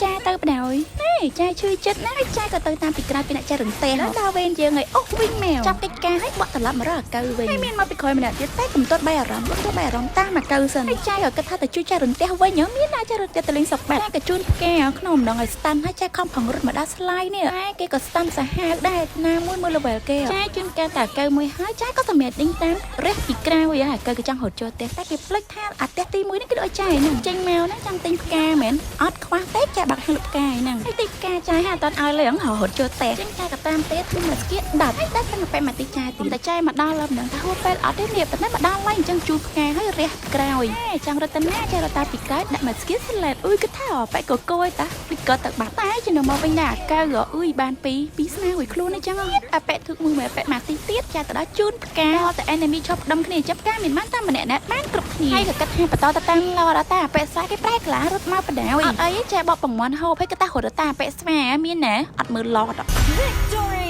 ចាទៅបដ ாய் ណែចាឈឺចិត្តណាស់ហើយចាក៏ទៅតាមពីក្រោយពីអ្នកចារន្ទះដល់វេនយើងឲ្យអូសវិញមកចាប់កិច្ចការឲ្យបក់ត្រឡប់មករកអាកៅវិញហើយមានមកពីក្រោយម្នាក់ទៀតតែកុំទាត់បាយអារម្មណ៍កុំទាត់បាយអារម្មណ៍តាមអាកៅសិនហើយចាក៏គិតថាទៅជួយចារន្ទះវិញមានណាចារន្ទះទៅលេងសបាត់ចាក៏ជូនផ្កាក្នុងម្ដងឲ្យ stun ហើយចាខំប្រឹងរត់មកដល់ slide នេះតែគេក៏ stun សាហាវដែរណាមួយមើល level គេចាជូនកាតាកៅមួយហើយចាក៏សម្រាប់ដេញតាមរះពីក្រោយអាកៅក៏ចង់រត់ចូលផ្ទះតែគេភ្លេចថាអាផ្ទះទី1នេះគឺដូចចាហ្នឹងចេញមកណាចង់ទិញផ្កាមែនអត់ខ្វះទេចាបាក់ហាងលក់ផ្កាហ្នឹងហើយទិញផ្កាចាហើយអត់ឲ្យលេងរត់ចូលផ្ទះចេញចាក៏តាមផ្ទះធ្វើមកស្គៀដាប់ហើយដាច់តាំងពេលមកទីចាទៀតតែចាមកដល់ឡើយមិនដឹងថាហួសពេលអត់ទេនេះប៉ុន្តែមកដល់ឡើយអញ្ចឹងជូនផ្កាហើយរះក្រោយចង់រត់ទៅណាចារត់តាមពីក្រោយដាក់មកស្គៀស្លែតអុយគិតថាបែកកកយតាពីក៏ទៅបាត់តែចំណមកវិញដែរអាកៅអុយបានពីរពីរស្នារួយខ្លួនអញ្ចឹងអាប៉ែធឹកមួយមកអាប៉ែមកទីទៀតចាទៅដល់ជូនផ្កាតែ enemy ឈប់ផ្ដុំគ្នាចាប់ផ្កាមានបានតែម្នាក់ណាបានគ្រប់គ្នាហើយក៏គិតថាបន្តទៅតាមឡរតាអាប៉ែស្វាគេប្រែក្លារត់មកបដ ாய் អត់អីចាបកប្រមន់ហូបហើយគិតថារត់តាអាប៉ែស្វាមានណាអត់មើលឡត Victory!